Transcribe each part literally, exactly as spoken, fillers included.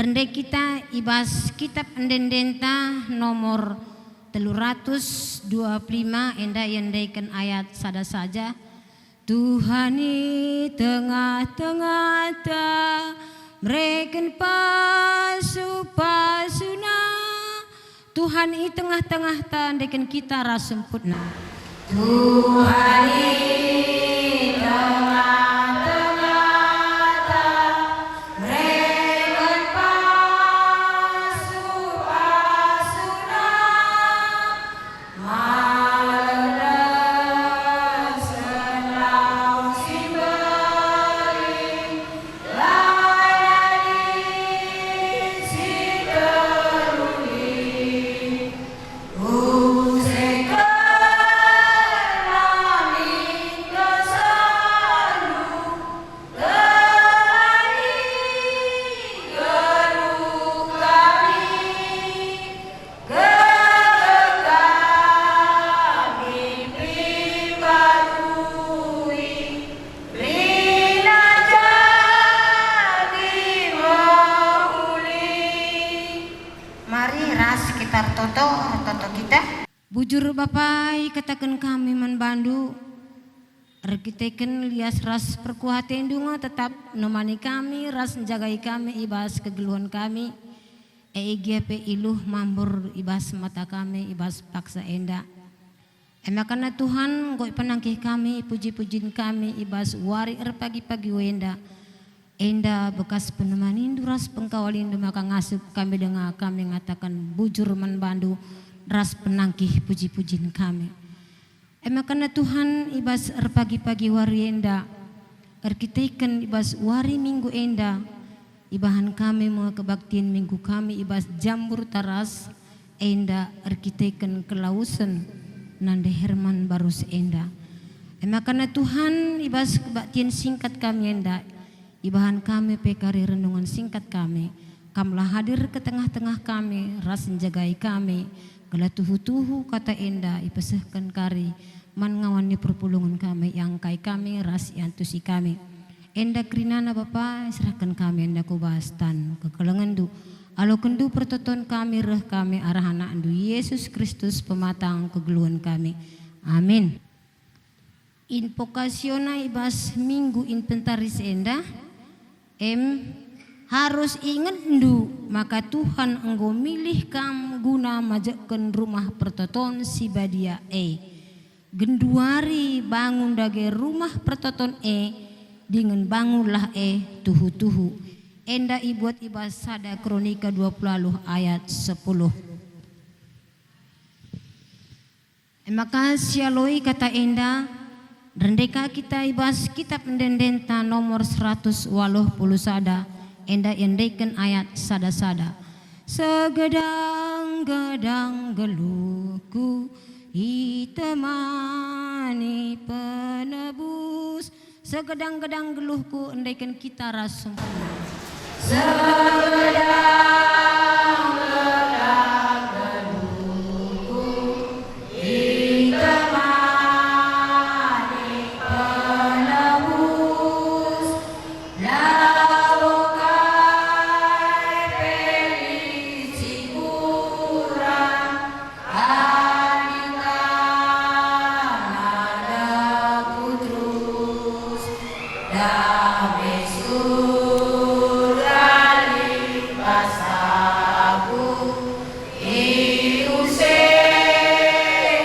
Rende kita i bas Kitab Ende-endenta nomor telu ratus dua puluh lima, enda iendeken ayat sada saja. Tuhan i tengah-tengahta mereken pasu-pasuNa. Tuhan i tengah-tengahta endeken kita ras semputna. Tuhan i tengah-tengahta mereken pasu-pasuNa. Maleres kenam si mbelin, layani si teruli, use kenam min kesendu, gelani geluh kami. Gegeh kami mimbarui, lina jadi mehuli. Mari ras kita ertoto, ertoto kita. Bujur Bapa, ikataken kami man bandu, erkiteken lias ras perkuah atendu nge tetap nemani kami ras njagai kami i bas kegeluhen kami. E, gia pe iluh mambur i bas mata kami i bas paksa enda. E maka Tuhan, enggo ipenangkih kami puji-pujin kami i bas wari erpagi-pagi enda. Enda bekas penemanindu ras pengkawalindu maka ngasup kami denga kami ngataken bujur man bandu ras penangkih puji-pujin kami. E maka Tuhan, i bas erpagi-pagi wari enda, erkiteken i bas wari Minggu enda, ibahan kami me kebaktin Minggu kami i bas jambur taras enda erkiteken kelawesen nande Herman Barus enda. E maka Tuhan, i bas kebaktin singkat kami enda, ibahan kami pe kari renungen singkat kami. Kamlah hadir ke tengah-tengah kami ras njagai kami, gelah tuhu-tuhu kata enda ipesehken kari man ngawan ni perpulungen kami, iangkai kami ras iantusi kami. Enda kerinana Bapa, iserahken kami enda ku bas tan kekelengenNdu. Alokenndu pertoton kami, reh kami arah AnakNdu, Yesus Kristus, pematang kegeluhen kami. Amin. Invokasiona i bas Minggu Inventaris enda, em, arus ingetndu maka Tuhan enggo milih kam guna majekken rumah pertoton si badia e. Genduari bangun dage rumah pertoton e, dingen bangunlah e tuhu-tuhu. Enda ibuat i bas sada Kronika dua puluh ayat sepuluh. E maka sialoi kata enda, rende ka kita i bas Kitab Ende-endenta nomor seratus waluh puluh sada, enda iendeken ayat sada-sada. Segedang-gedang geluhku itemani Penebus. Segedang-gedang geluhku endeken kita ras sempena. Segedang-gedang geluhku itemani Penebus, labo kai pe lit si kurang. Adi tangan aku terus, dame surga lipas aku, i use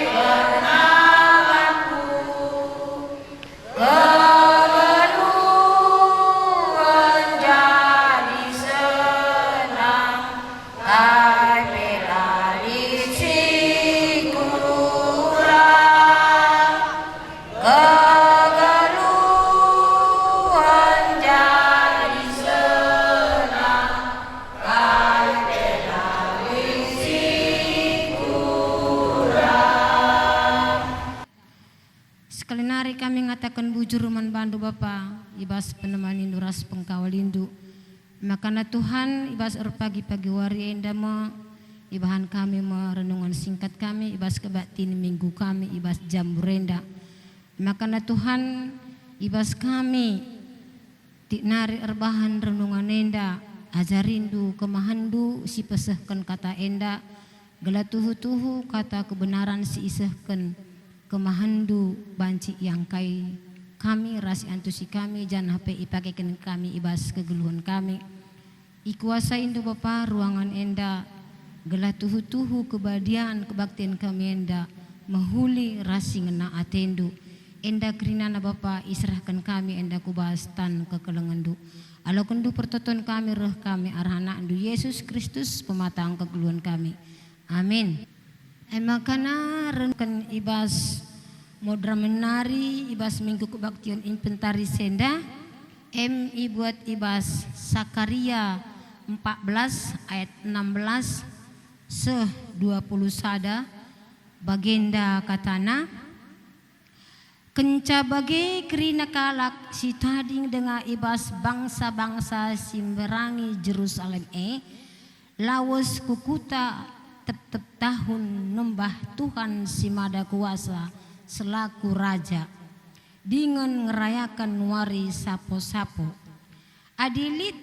kernalanku. Kegeluhen jadi senang, kai pe la lit si kurang. Kegeluhen jadi senang, kai pe la lit si kurang. Sekali nari kami ngataken bujur man bandu Bapa, i bas penemanindu ras pengkawalindu. Makana Tuhan, i bas erpagi-pagi wari enda me, ibahan kami me renungan singkat kami i bas kebaktin minggu kami i bas jambur enda. Makana Tuhan, i bas kami, tik nari erbahan renungan enda, Ajarindu kemahenndu si pesehken kata enda, gelah tuhu-tuhu kata kebenaran si isehken kemahenndu banci iangkai kami ras iantusi kami, janah pe ipakeken kami i bas kegeluhen kami. Ikuasaindu Bapa ruangan enda, gelah tuhu-tuhu kebadian kebaktin kami enda mehuli ras si ngena atendu. Enda kerinana Bapa iserahken kami enda ku bas tan kekelengenndu. Alokenndu pertoton kami reh kami arah anakndu Yesus Kristus pematang kegeluhen kami. Amin. E maka rengken i bas modern nari, i bas Minggu Kebaktin Inventaris enda, em ibuat i bas Sakaria empat belas ayat enam belas seh dua puluh sada, bagenda katana, Kenca bage kerina kalak si tading denga i bas bangsa-bangsa si mberangi Jerusalem e, lawes ku kuta tep-tep tahun nembah Tuhan si Mada Kuasa selaku Raja, dingen ngerayaken wari sapo-sapo. Adi lit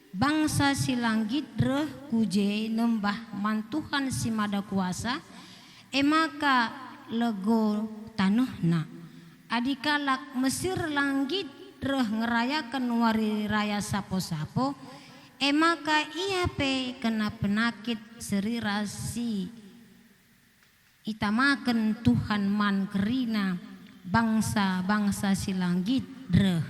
bangsa si la nggit reh ku je nembah man Tuhan si Mada Kuasa, e maka lego tanehna. Adi kalak Mesir la nggit reh ngerayaken wari raya sapo-sapo, e maka ia pe kena penakit seri ras si itamaken Tuhan man kerina bangsa-bangsa si la nggit reh.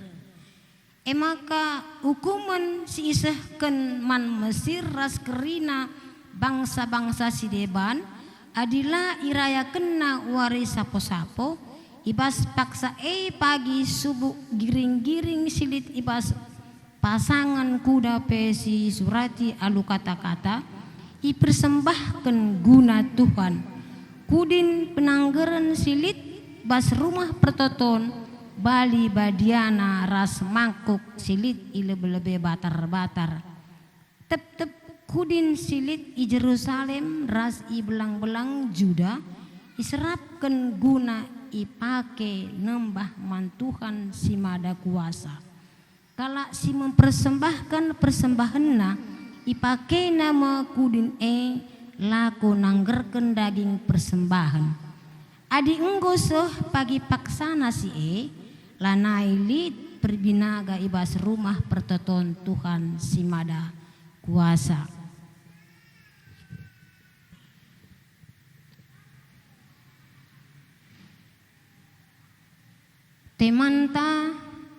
E maka ukumen si isehken man Mesir ras kerina bangsa-bangsa si deban, adi la irayakenna wari sapo-sapo, i bas paksa e pagi subuk giring-giring si lit i bas pasangen kuda pe si surati alu kata-kata, ipersembahken guna Tuhan. Kudin penanggeren si lit bas Rumah Pertoton, bali badiana ras mangkuk si lit i lebe-lebe batar-batar. Tep-tep kudin si lit i Jerusalem ras i belang-belang Juda iserapken guna ipake nembah man Tuhan si Mada Kuasa. Kalak si mempersembahken persembahenna, ipakena me kudin e lako nanggerken daging persembahen. Adi enggo seh pagi paksana si e, lanai lit perbinaga i bas Rumah Pertoton Tuhan si Mada Kuasa. Temanta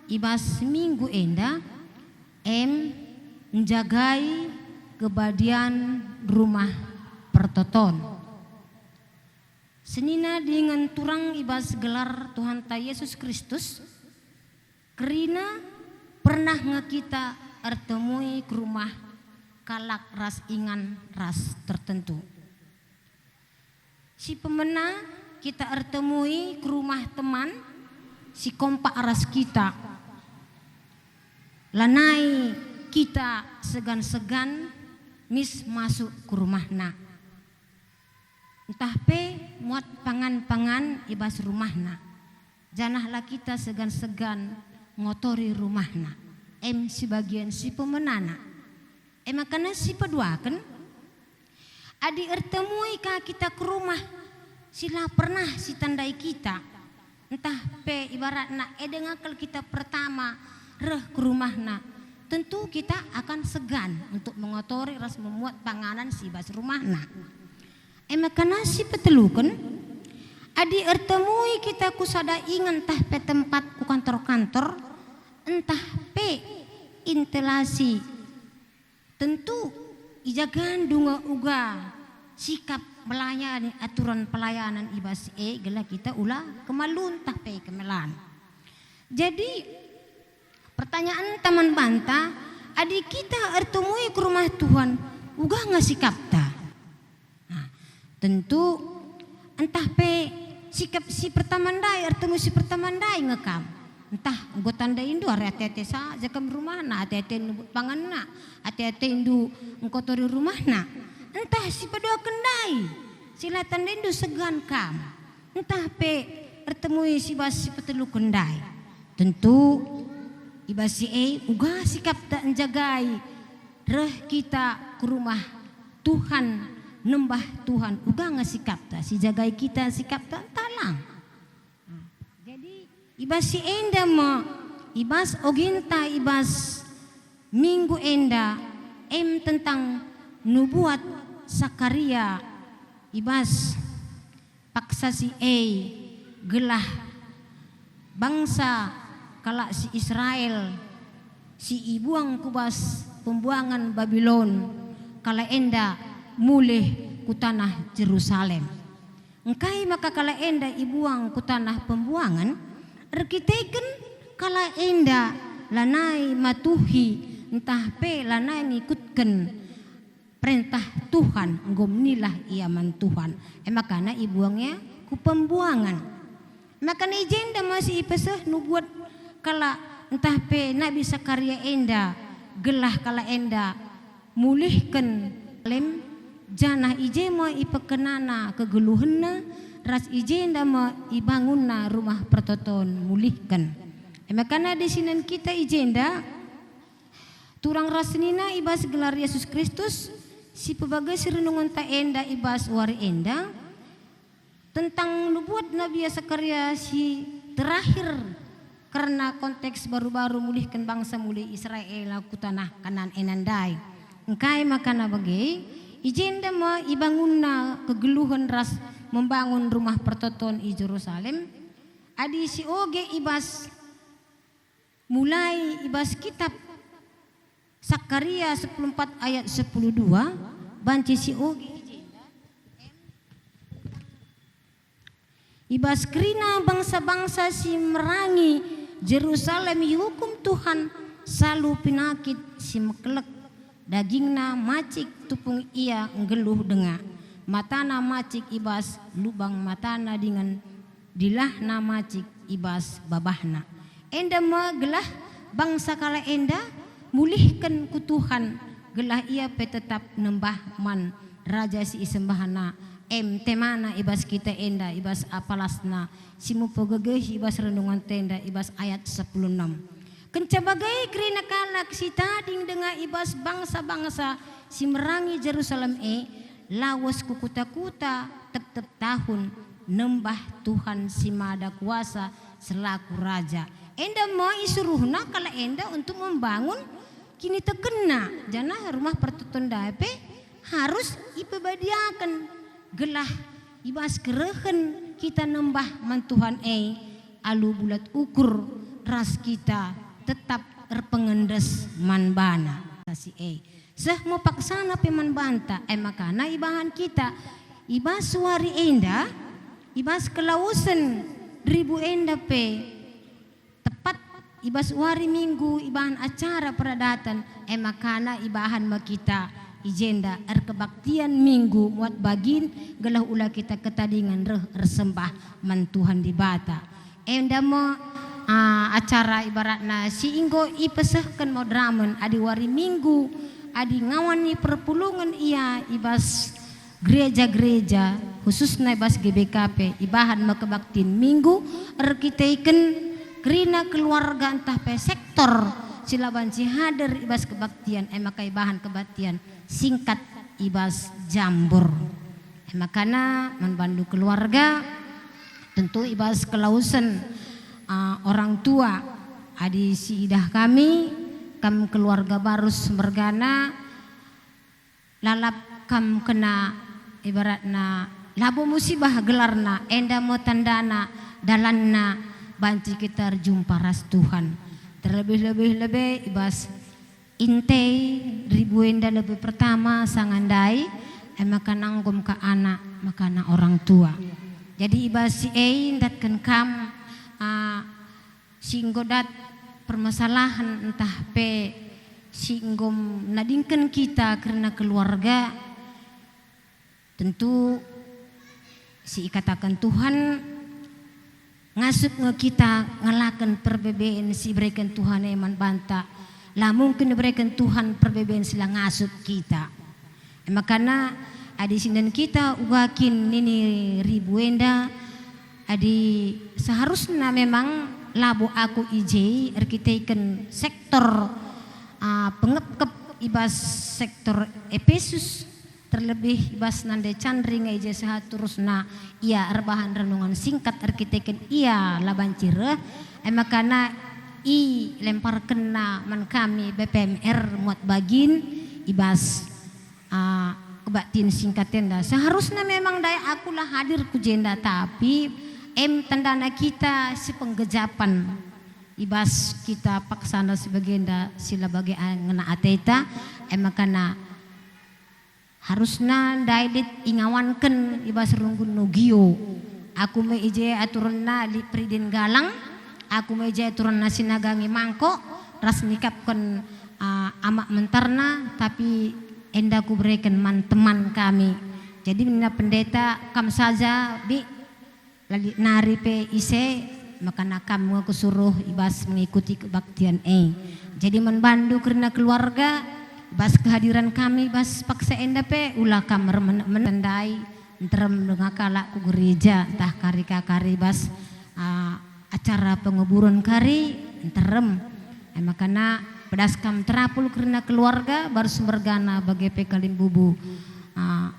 i bas minggu enda em njagai kebadian Rumah Pertoton. Senina dingen turang i bas gelar Tuhanta Yesus Kristus, kerina pernah nge kita ertemui ku rumah kalak ras ingan ras tertentu. Si pemena kita ertemui ku rumah teman si kompak ras kita. Lanai kita segan-segan mis masuk ku rumahna. Ntah pe muat pangan-pangan i bas rumahna. Janah la kita segan-segan ngotori rumahna. Em si bagian si pemenana. E maka si peduaken, adi ertemui ka kita ku rumah si la pernah sitandai kita, ntah pe ibaratna e denga kal kita pertama reh ku rumahna, tentu kita akan segan untuk mengotori ras memuat panganan si bas rumahna. E maka si peteluken, adi ertemui kita ku sada ingan ntah pe tempat ku kantor-kantor, ntah pe instalasi, tentu ijagandu nge uga sikap melayani aturan pelayanan i bas e gelah kita ula kemalun ntah pe kemelan. Jadi, pertanyaan taman banta, adi kita ertemui ku rumah Tuhan, uga nge sikapta? Nah, tentu ntah pe sikap si pertama ndai, ertemui si pertama ndai nge kam. Ntah enggo tandaindu are ate-ate saja kam rumahna, ate-atendu buat panganna, ate-atendu engkotori rumahna. Ntah si peduaken ndai, si la tandaindu segan kam. Ntah pe ertemui si bas si peteluken ndai. Tentu, i bas si e uga sikapta njagai reh kita ku rumah Tuhan, nembah Tuhan, uga nge sikapta, sijagai kita sikapta, ntah lang. Jadi, i bas si enda me, i bas oginta, i bas minggu enda, em tentang nubuat Sakaria, i bas paksa si e, gelah bangsa kalak si Israel si ibuang ku bas pembuangen Babilon, kalak enda mulih ku tanah Jerusalem. Engkai maka kalak enda ibuang ku tanah pembuangen? Erkiteken kalak enda lanai matuhi ntah pe lanai ngikutken perentah Tuhan, enggo menilah ia man Tuhan. E makana ibuang ia ku pembuangen. Makana i jenda me si ipeseh nubuat kalak ntah pe Nabi Sakaria enda, gelah kalak enda mulihken lem, janah i je me ipekenana kegeluhenna, ras i jenda me ibangunna Rumah Pertoton mulihken. E makana adi sinen kita i jenda, turang ras senina i bas gelar Yesus Kristus, si pebagasi renungenta enda i bas wari enda, tentang nubuat Nabi Sakaria si terakhir kerna konteks baru-baru mulihken bangsa mulih Israel ku tanah Kanaan enda ndai. Engkai makana bage? I jenda me ibangunna kegeluhen ras membangun Rumah Pertoton i Jerusalem. Adi si oge i bas Mulai i bas kitap Sakaria sepuluh empat ayat sepuluh dua, banci si oge i jenda, i bas kerina bangsa-bangsa si merangi Jerusalem iukum Tuhan salu penakit si mekelek. Dagingna macik tupung ia nggeluh denga, matana macik i bas lubang matana dingen dilahna macik i bas babahna. Enda me gelah bangsa kalak enda mulihken ku Tuhan, gelah ia pe tetap nembah man raja si isembahna, em temana i bas kita enda, i bas apalasna si mupegegeh i bas renungenta enda, i bas ayat sepuluh enem. Kenca bage kerina kalak si tading denga i bas bangsa-bangsa si merangi Jerusalem e, lawes ku kuta-kuta tep-tep tahun nembah Tuhan si Mada Kuasa selaku Raja. Enda me isuruhna kalak enda untuk membangun kinitekenna, janah Rumah Pertoton ndai pe harus ipebadiaken, gelah i bas kerehen kita nembah man Tuhan e alu bulat ukur ras kita tetap erpengendes man baNa. Si e, seh me paksana pe man banta, e makana ibahan kita i bas wari enda, i bas kelawesen ribu enda pe, tepat i bas wari Minggu ibahan acara peradaten, e makana ibahan me kita i jenda erkebaktian Minggu muat bagin, gelah ula kita ketadingen reh ersembah man Tuhan Dibata. Enda me, ah, acara ibaratna si enggo ipesehken moderamen adi wari Minggu, adi ngawan ni perpulungen ia i bas gereja-gereja, khususna i bas G B K P, ibahan me kebaktin Minggu erkiteken kerina keluarga ntah pe sektor si la banci hadir i bas kebaktian, e maka ibahan kebaktian singkat i bas Jambor. E makana man bandu keluarga, tentu i bas kelawesen, ah, orang tua, adi siidah kami, kam keluarga Barus mergana, lalap kam kena ibaratna labo musibah gelarna, enda me tandana dalanna banci kita erjumpa ras Tuhan. Terlebih-lebih lebe i bas intei ribu enda lebe pertama sanga ndai, e maka nanggum ka anak, maka anak orang tua. Jadi i bas si e ndatken kam, ah, si enggo dat permasalahen ntah pe si enggo nadingken kita kerna keluarga, tentu si ikataken Tuhan ngasup nge kita ngalaken perbeben si ibereken Tuhan e man banta. La mungkin ibereken Tuhan perbeben si la ngasup kita. E makana, adi sinden kita uga kin nini ribu enda, adi seharusna memang labo aku i je erkiteken sektor, ah, pengepkep i bas sektor Epesus, terlebih i bas nande Chandri nge i je sehat terusna ia erbahan renungan singkat erkiteken ia la banci reh, e makana ilemparkenna man kami B P M R muat bagin i bas, ah, kebaktin singkat enda. Seharusna memang ndai aku la hadir ku jenda, tapi em tandana kita si penggejapen. I bas kita paksana si bagenda si la bage ngena ateta, e makana harusna ndai lit ingawanken i bas runggun Nogio. Aku me i je aturenna lit Peridin Galang, aku me i je aturenna si nagangi mangkok, ras nikapken, ah, amak mentarna, tapi enda kubereken man teman kami. Jadi nina pendeta, kam saja, Bik, Lali nari pe ise, makana kam nge kusuruh i bas mengikuti kebaktian e. Jadi man bandu kerina keluarga, i bas kehadiran kami i bas paksa enda pe, ula kam ermenek-menek ndai, nterem denga kalak ku gereja, ntah kari ka kari bas, ah, acara penguburan kari, nterem. E makana pedas kam terapul kerina keluarga, baru si mergana bage pe kalimbubu, ah,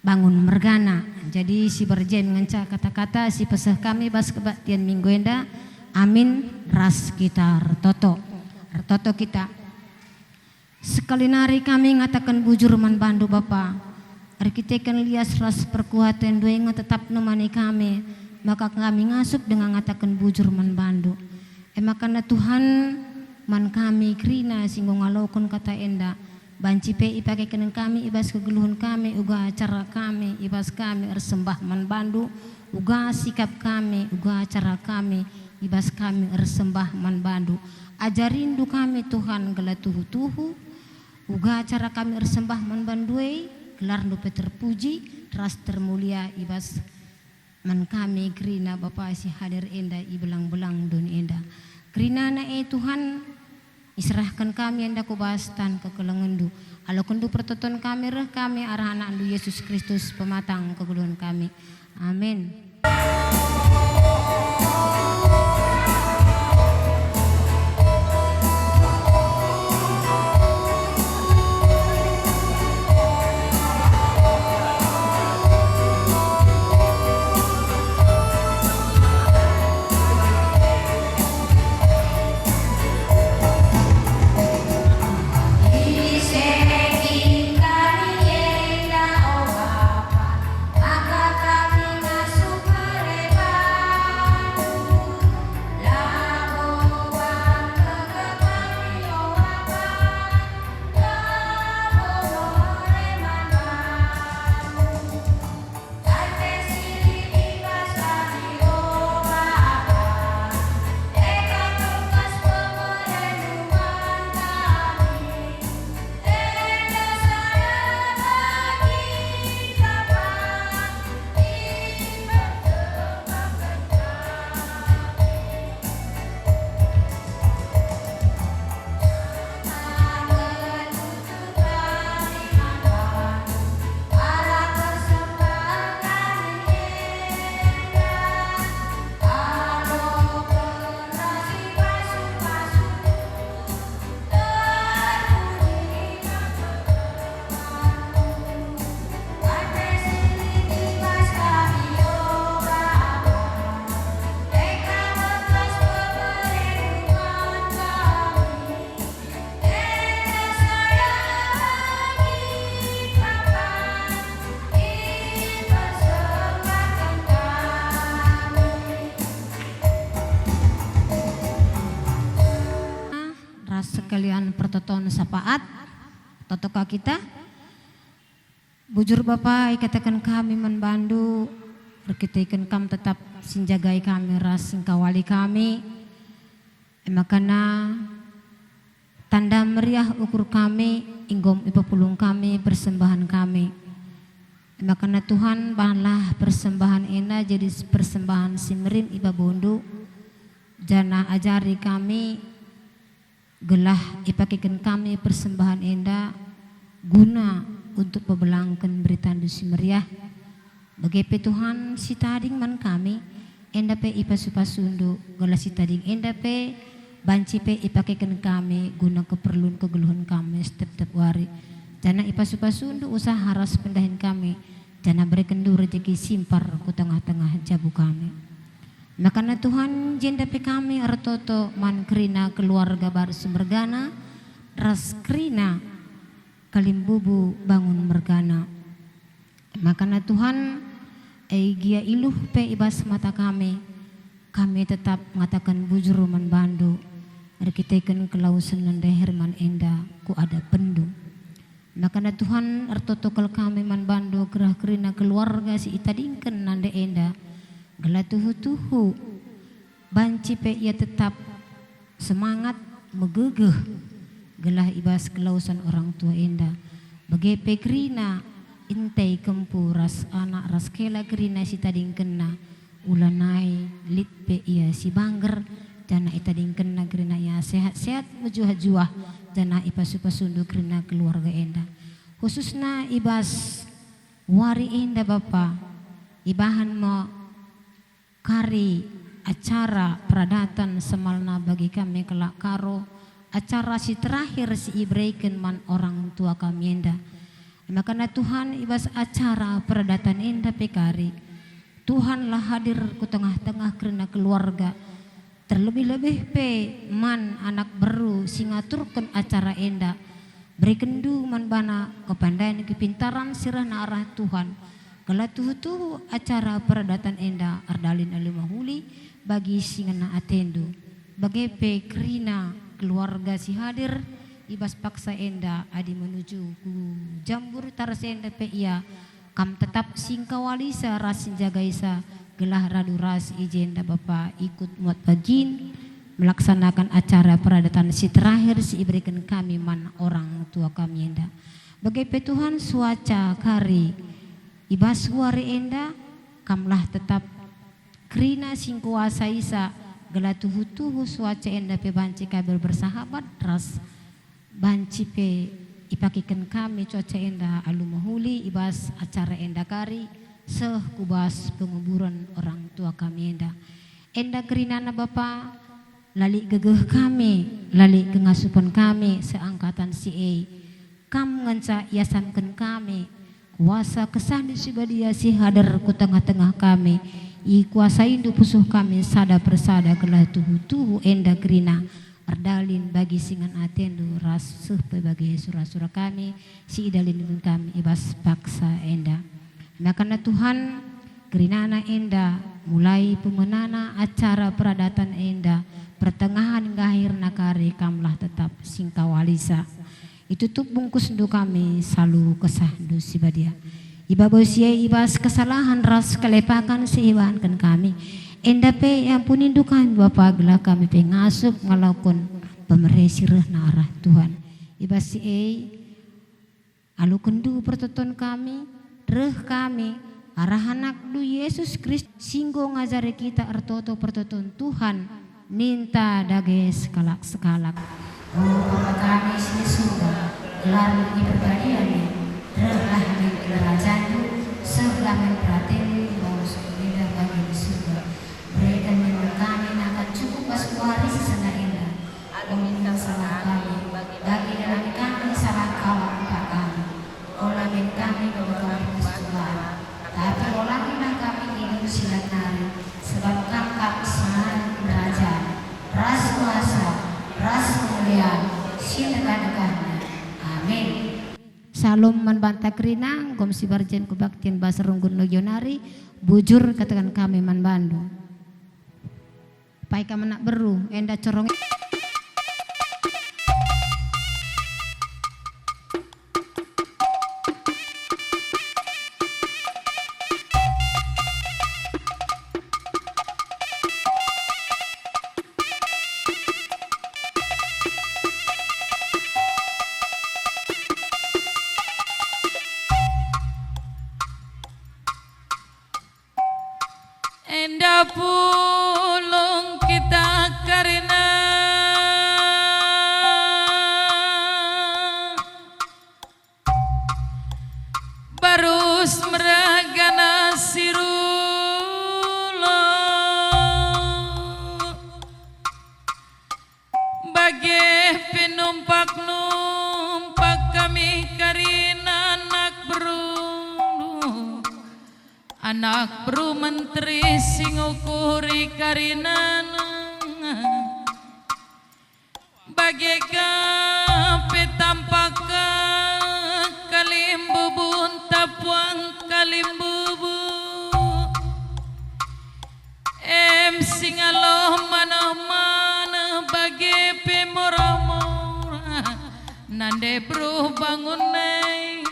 bangun mergana. Jadi si berjem ngenca kata-kata si peseh kami bas kebaktian minggu enda. Amin. Ras kita ertoto. Ertoto kita. Sekali nari kami ngataken bujur man bandu, Bapa. Erkiteken lias ras perkuaten ndai nge tetapna mani kami, maka kami ngasup denga ngataken bujur man bandu. E makana Tuhan, man kami kerina si enggo ngaloken kata enda, banci pe ipakeken kami i bas kegeluhen kami uga acara kami, i bas kami ersembah man bandu, uga sikap kami, uga acara kami, i bas kami ersembah man bandu. Ajarindu kami, Tuhan, gelah tuhu-tuhu, uga acara kami ersembah man bandu e, gelarndu pe terpuji, ras termulia i bas man kami kerina Bapa si hadir enda i belang-belang doni enda. Kerinana e Tuhan, iserahken kami enda ku bas tan kekelengenNdu. Alokenndu pertoton kami reh kami arah AnakNdu Yesus Kristus pematang kegeluhen kami. Amin. Ras sekalian pertoton sapaat, totoka kita. Bujur Bapa, ikataken kami man bandu, erkiteken Kam tetap si njagai kami ras si ngkawali kami. E makana tanda meriah ukur kami, enggo ipepulung kami persembahan kami. E makana Tuhan, bahanlah persembahan enda jadi persembahan si merim i babondu, janah ajari kami gelah ipakeken kami persembahan enda guna untuk pebelangken beritandu si meriah. Bage pe Tuhan, si tading man kami, enda pe ipasu-pasundu, gelah si tading enda pe Banci pe ipakeken kami guna keperlun kegeluhen kami setep-tep wari, janah ipasu-pasundu usaha ras pendahin kami, janah berekenndu rejeki simpar ku tengah-tengah jabu kami. Makana Tuhan, jenda pe kami ertoto man kerina keluarga Barus mergana ras kerina Kalimbubu Bangun mergana. Makana Tuhan, e gia iluh pe i bas mata kami, kami tetap ngataken bujur man bandu, erkiteken kelawesen ndeher man enda ku adapenndu. Makana Tuhan, ertoto kal kami man bandu gerah kerina keluarga si itadingken nande enda, gelah tuhu-tuhu banci pe ia tetap semangat, megegeh, gelah i bas kelawesen orang tua enda. Bage pe kerina intai kempu ras anak ras kela kerina si tadingkenna, ulanai lit pe ia si bangger, janah itadingkenna kerina ia sehat-sehat, mejuah-juah, janah ipasu-pasundu kerina keluarga enda. Khususna i bas wari enda, Bapa, ibahan me kari acara peradaten semalna bagi kami kalak Karo, acara si terakhir si ibereken man orang tua kami enda. Makana Tuhan, i bas acara peradaten enda pe kari, Tuhanlah hadir ku tengah-tengah kerina keluarga, terlebih-lebih pe man anak beru si ngaturken acara enda. Berekenndu man bana kepandaian kepintaran si rehna arah Tuhan, gelah tuhu-tuhu acara peradaten enda erdalin alu mehuli bagi si ngena atendu. Bage pe kerina keluarga si hadir i bas paksa enda, adi menuju ku Jambur Taras enda pe ia, Kam tetap singkawalisa ras sinjagaisa, gelah radu ras i jenda Bapa ikut muat bagin melaksanaken acara peradaten si terakhir si ibereken kami man orang tua kami enda. Bage pe Tuhan, suaca kari i bas wari enda, Kamlah tetap kerina singkuasaisa, gelah tuhu-tuhu suaca enda pe banci kami bersahabat ras banci pe ipakeken kami cuaca enda alu mehuli i bas acara enda kari seh ku bas penguburen orang tua kami enda. Enda kerinana Bapa, la lit gegeh kami, la lit kengasupen kami seangkatan si e. Kam ngenca iasamken kami. Kuasa KesahNdu si Badia si hadir ku tengah-tengah kami, ikuasaiNdu pusuh kami sada persada gelah tuhu-tuhu enda kerina erdalin bagi si ngena ateNdu ras seh pe bagi sura-sura kami si idalinken kami i bas paksa enda. Makana Tuhan, kerinana enda, mulai pemenana acara peradaten enda, pertengahen enggo akhirna kari Kamlah tetap singkawalisa. Itutup bungkusNdu kami salu KesahNdu si Badia. I babo si e i bas kesalahen ras kelepaken si ibahanken kami, enda pe iampunindu kami Bapa, gelah kami pe ngasup ngelakoken pemere si rehna arah Tuhan. I bas si e, alukenndu pertoton kami, reh kami, arah AnakNdu Yesus Kristus si enggo ngajari kita ertoto pertoton Tuhan, ninta dage sekalak-sekalak. O Bapa kami si i Surga, gelarNdu iperbadia min, rehlah min kinirajanNdu, sehlah min peratenNdu i bas surga bagi i Surga. Bereken min man kami nakan cukup bas wari si sendah enda. Alu min kami salah kami, bagi nalemi kami salah kalak empak kami. Ola min kami baba kami percobaan, tapi olangilah kami i bas si la nari, sebab Kam kap si man kinirajan, ras kuasa, ras kemulian, si ndekah-ndekahna. Amin. Salom man banta kerina, enggo sibarjen kebaktin bas runggun logio nari, bujur kataken kami man bandu. Pai kam anak beru, enda corong. Enda pulung kita kerina Barus meragana si rulo. Anak beru menteri si ngukuri karinana. Bage ka pe tampak kalimbubu, ntapuang kalimbubu. Em si ngalo maneh-maneh bage pe mora-mora, nande beru bangun nai.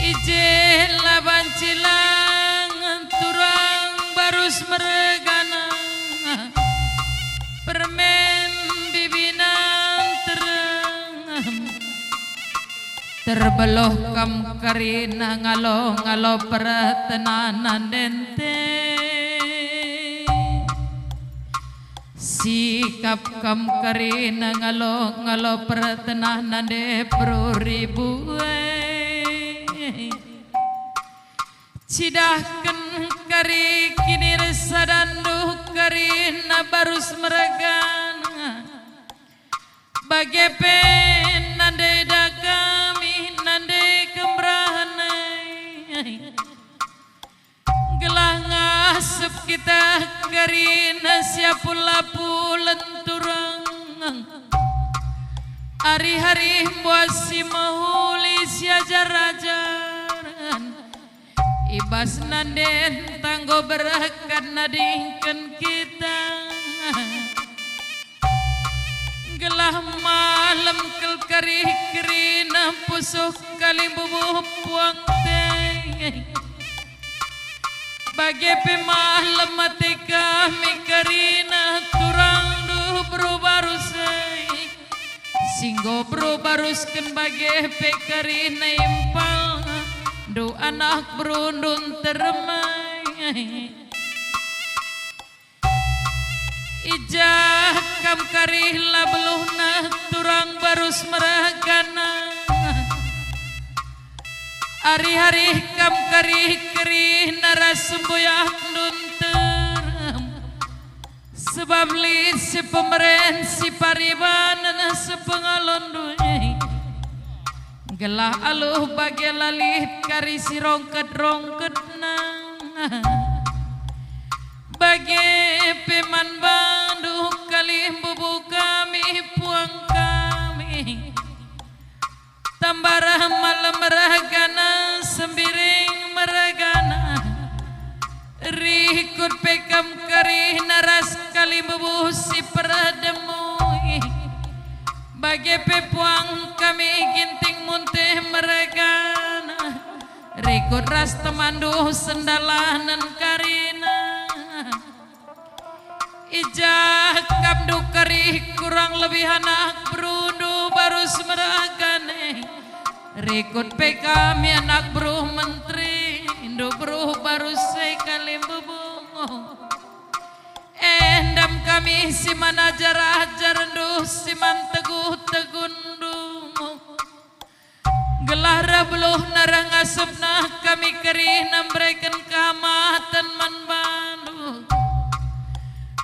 I je la banci lang turang barus mergana, permen bibina nterem. Terbeluh kam kerina ngalo-ngalo pertenana ndente. Sikap kam kerina ngalo-ngalo pertenana nande beru ribue. Cidahken kari kinirsadandu kerina barus mergana. Bage pe nande eda kami, nande kemerahen e. Gelah ngasep kita kerina si apul-apulen turang. Ari-ari mbuas si mehuli si ajar-ajaren. I bas nande ntah enggo berkat nadingken kita. Gelah malem kal kari kerina pusuh kalimbubu puang te. Bage pe malem ate kami kerina turangndu beru barus e. Si enggo beru barusken bage pe kerina impal ndu anak berundu nterem e. I ja kam kari la beluhna turang barus mergana. Ari-ari kam kari kerina ras sembuyahndu nterem. Sebab lit si pemeren si paribanen sepengalondu e. Gelah alu bage la lit kari si rongket-rongketna. Bage pe man bandu kalimbubu kami puang kami. Tambareh malem mergana, sembiring mergana. Rikut pe kam kerina ras kalimbubu si perdemu e. Bage pe puang kami Ginting Muntih mergana. Rikut ras temanndu sendalanen kerina. I ja kam ndu kari kurang lebih anak berundu barus mergana e. Rikut pe kami anak beru menteri, ndu beru barus e kalimbubu. Endam kami si man ajar-ajerndu, si man teguh-teguhndu. Gelah reh beluhna reh ngasepna kami kerina mbereken kehamaten man bandu.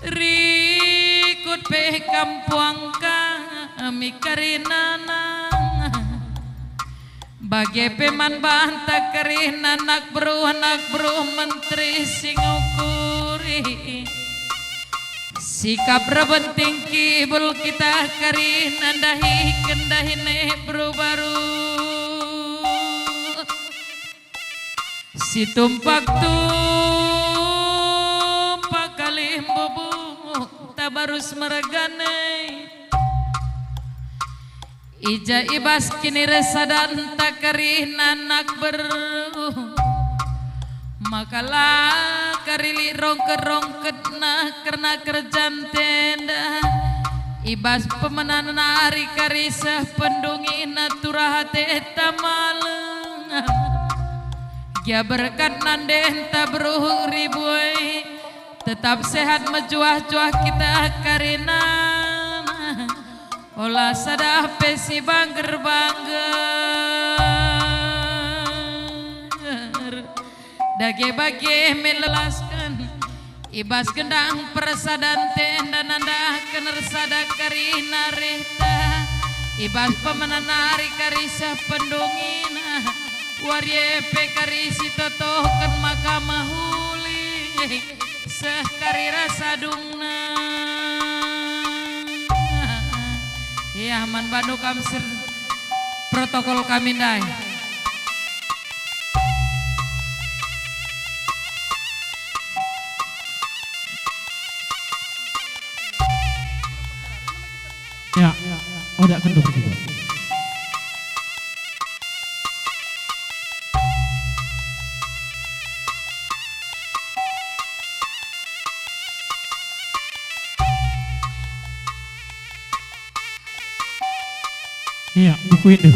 Rikut pe kam puang kami kerinana. Bage pe man banta kerina anak beru, anak beru menteri si ngukuri. Sikap erbenting kibul kita kerina ndahiken dahin e beru-beru. Si tumpak-tumpak kalimbubu, nta barus mergana e. I ja i bas kinirsadanta kerina anak beru, maka la kari lit rongket-rongketna kerna kerjanta enda. I bas pemenan ari kari seh pendungina turah ateta malem. Gia berkat nandenta beru ribue, tetap sehat mejuah-juah kita kerina. Ola sada pe si bangger-bangger. Dage bage me lelasken i bas gendang persadanta enda, nandahken ersada kerina rehta i bas pemenan ari kari seh pendungina. Wari e pe kari si totohken maka mehuli, seh kari rasa dungna. Yah, man bandu kam ser-, protokol kami ndai. Ya, oda kenduk juga. Iya, buku indah.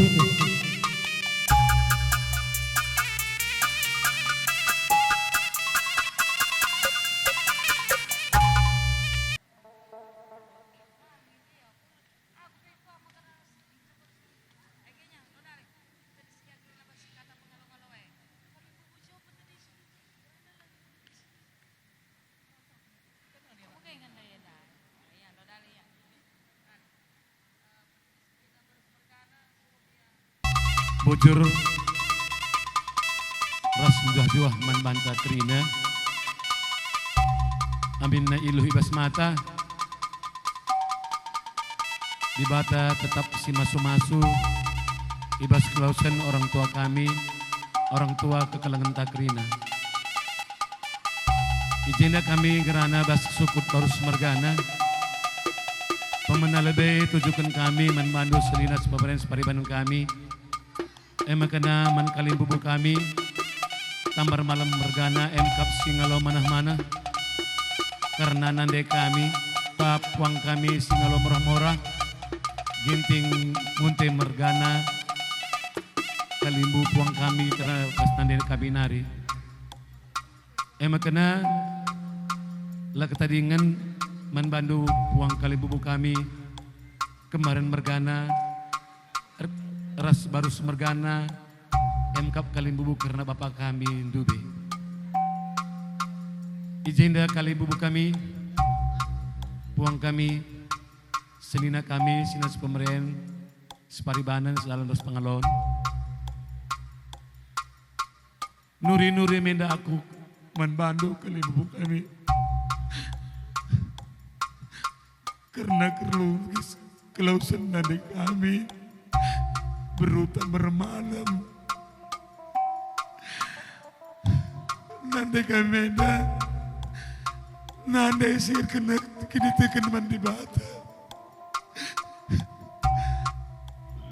Bujur ras mejuah-juah man banta kerina. Aminna iluh i bas mata, Dibata tetap si masu-masu i bas kelawesen orang tua kami, orang tua kekelengen ta kerina. I jenda kami ngerana bas sukut barus mergana. Pemena lebe tujuken kami man bandu senina sepemeren separibanen kami. E maka kena man kalimbubu kami, Tambar Malem mergana, emkap si ngalo manah-manah. Kerna nande kami, bap puang kami si ngalo morah-morah, Ginting Munte mergana, kalimbubu puang kami kerna bas nande kami nari. E maka kena, la ketadingen man bandu puang kalimbubu kami, Kemaren mergana, er-, ras barus mergana, emkap kalimbubu kerna bapa kami ndube. I jenda kalimbubu kami, puang kami, senina kami, senina sepemeren, separibanen, sedalan ras pengalon. Nuri-nuri me enda aku man bandu kalimbubu kami. Kerna kerlugis kelawesen nande kami, beru Tambar Malem. Nande kami enda, nande si erkena kiniteken man Dibata.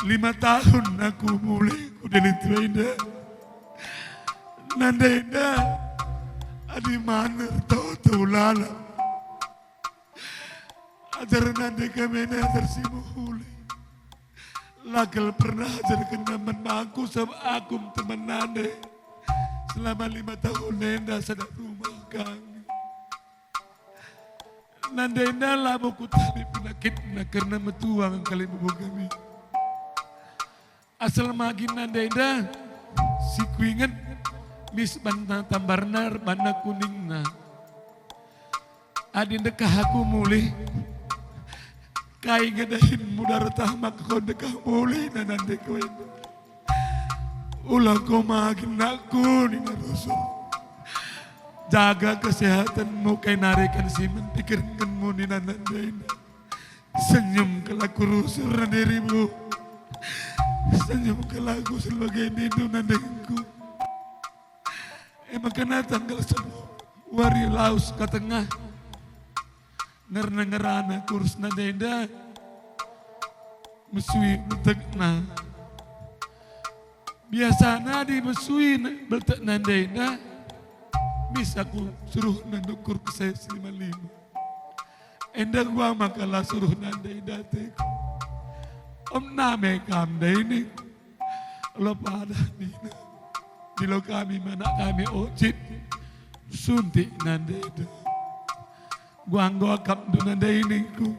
Lima tahun aku mulih ku Deli Tua enda. Nande enda, adi maner toto lalap. Ajar nande kami enda ajar si mehuli. La kal pernah ajarkenna man bangku sabap aku me teman nande. Selama lima tahun enda sada rumah kami. Nande enda labo kutabi penakitna kerna metuang kalimbubu kami. Asal magin nande enda si kuinget mis banna tambarna erbanna kuningna. Adi ndekah aku mulih, kai nge dahinmu dartah maka ko ndekah mulih nande ku enda? Ula ko magin nakku nina rusur. Jaga kesehatanmu kai nari kan si men pikirkenmu nina nande enda. Senyum kal aku rusur nande dirimu. Senyum kal aku sebagai nindu nandengku. E maka kena tanggal sepuluh wari lawes ka tengah. Ngerna-ngerana kurus nande enda mesui beltekna. Biasana adi mesui ne-, beltek nande enda, mis aku suruhna nukur kese si lima-lima. Enda gua maka la suruh nande enda ateku. Om name kam ndai ningku. Lo pada nina. Dilo kami man anak kami Ocit. Suntik nande enda. Gua enggo akapndu nande ningku.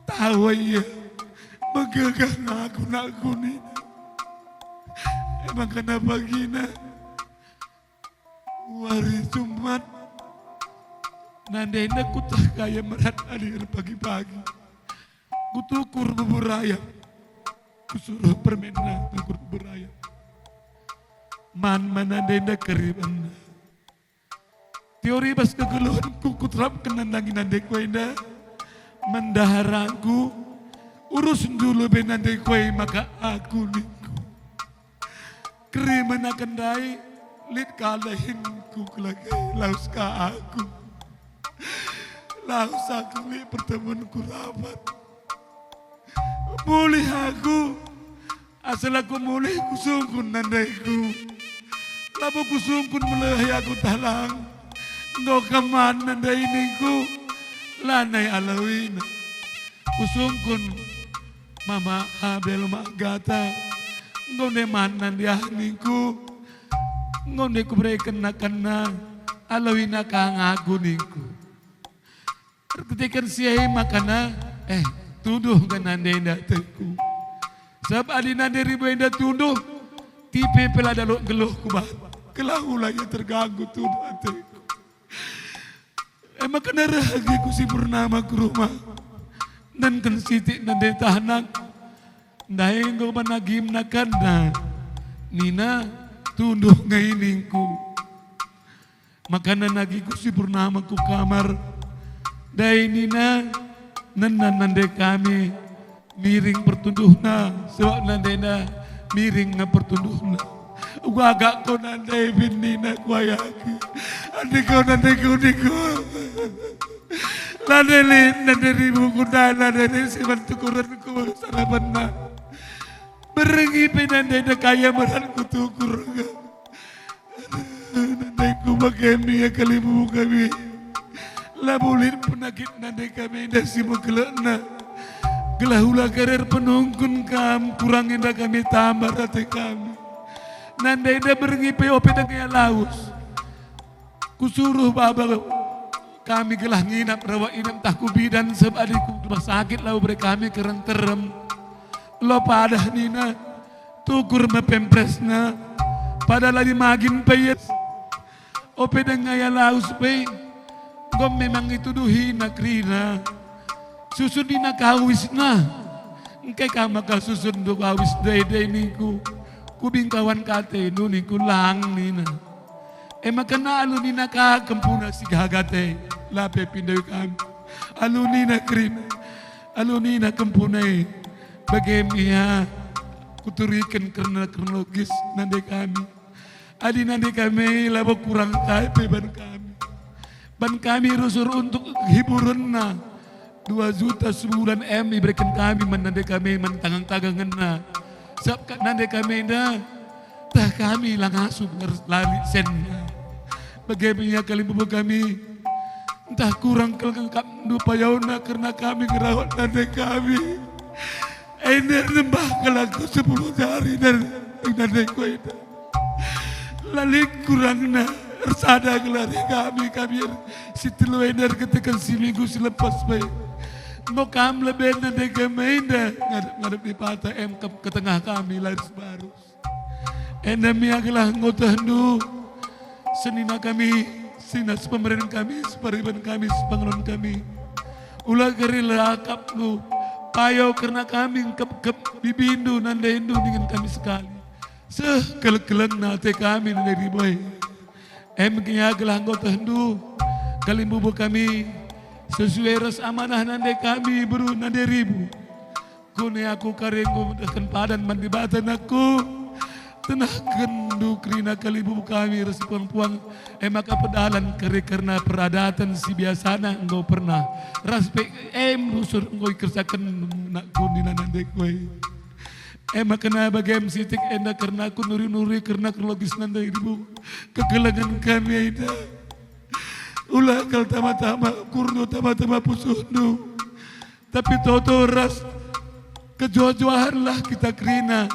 Tawa ia. Megegeh nga aku nakku nina. Emang kenapa gina? Wari Jumat, nande enda kutah kaya merat adi erpagi-pagi. Kutukur bubur ayam. Kusuruh permenna ngakur berayan. Man man nandenda keribenna. Teori bas kegeluhenku kuterapken nandangi nande ku enda. Mendaharaku, urus dulu be nande ku e maka aku ningku. Kerimen akan ndai, lit ka dahinku kelagai, lawes ka aku. Lawes aku lit pertemuenku rapat. Mulih aku, asal aku mulih kusungkun nandaiku. Labo kusungkun melehi aku talang. Enggo keman nandai ningku, lanai alawina. Kusungkun mama Abel magata. Enggo nde man nandiah ningku. Enggo nde kubereken nakanna, alawina ka ngaku ningku. Erkiteken si e makana, eh, tunduh nge nande enda ateku. Sabap adi nande ribu enda tunduh, tipe pe la dalo geluh ku bas. Gelah ula ia terganggu tunduh ateku. E makana reh age ku si pernama ku rumah. Nenken sitik nande tanak. Ndai enggo banagim nakanna. Nina, tunduh nge ningku. Makana nagi ku si pernama ku kamar. Ndai nina, nena nande kami miring pertunduhna, sebab nandena miring nge pertunduhna. Uga agak ko nande bin nina ku ayahku. Andiko nande ku niko. Lande lit nande ribu ku ndai nande lit si bantukurenku sarapenna. Berngi pe nande enda kaya meran kutukur. Nandaiku bage me ia kalimbubu kami. Labo lit penakit nande kami enda si mekelekna. Gelah ula karir penungkun kam kurang enda kami tambah ate kami. Nande enda berngi pe ope dengke lawes. Kusuruh baba kami gelah nginap rawa inap ntah ku bidan sebab adi ku rumah sakit labo bere kami kerna nterem. Lo padah nina, tukur me pempresna, padahal adi magin pe ia. Ope denga ia lawes pe, enggo memang ituduhina kerina. Susun nina kawisna, engkai ka maka susurndu kawis ndai-ndai ningku, kubingkawan ka atendu ningku lang nina. E maka alu nina ka kempuna si gaga ate, la pe pindoi kami. Alu nina kerina, alu nina kempuna e, bage me ia kuturiken kerna kronologis nande kami. Adi nande kami labo kurang kai pe ban kami. Ban kami rusur untuk hiburenna. Dua juta sebulan em ibereken kami man nande kami man tangang-tangangenna. Sabap nande kami enda, ntah kami la ngasup ngerlari senna. Bage pe ia kalimbubu kami, ntah kurang kal ngakapndu payona kerna kami ngerawat nande kami. Enda nembah kal aku sepuluh jari dan nande ku enda. La lit kurangna, ersada gelah kami, kami er-, si telu enda erkiteken si minggu si lepas pe. Enggo kam lebe nande kami enda ngadep-ngadep Dibata em ke-, ketengah kami, la ersibarus. Enda me ia gelah enggo tehndu, senina kami, senina sepemeren kami, separiban kami, sepanganon kami. Ula kari lakapndu, payo kerna kami engkep-kep bibindu, nandendu dingen kami sekali. Seh keleng-kelengna ate kami nande ribu e. Em nge ia gelah enggo tehndu, kalimbubu kami, sesuai ras amanah nande kami beru nande ribu. Kune aku kari enggo medehken padan man Dibata nakku, tenahkenndu kerina kalimbubu kami ras puang-puang, e maka pedalan kari kerna peradaten si biasana enggo pernah, ras pe em rusur enggo ikersaken nakku nina nande ku e. E maka bage me sitik enda kerna aku nuri-nuri kerna kronologis nande ribu kekelengen kami enda. Ula kal tama-tama ukurndu, tama-tama pusuhndu. Tapi toto ras kejuah-juahenlah kita kerina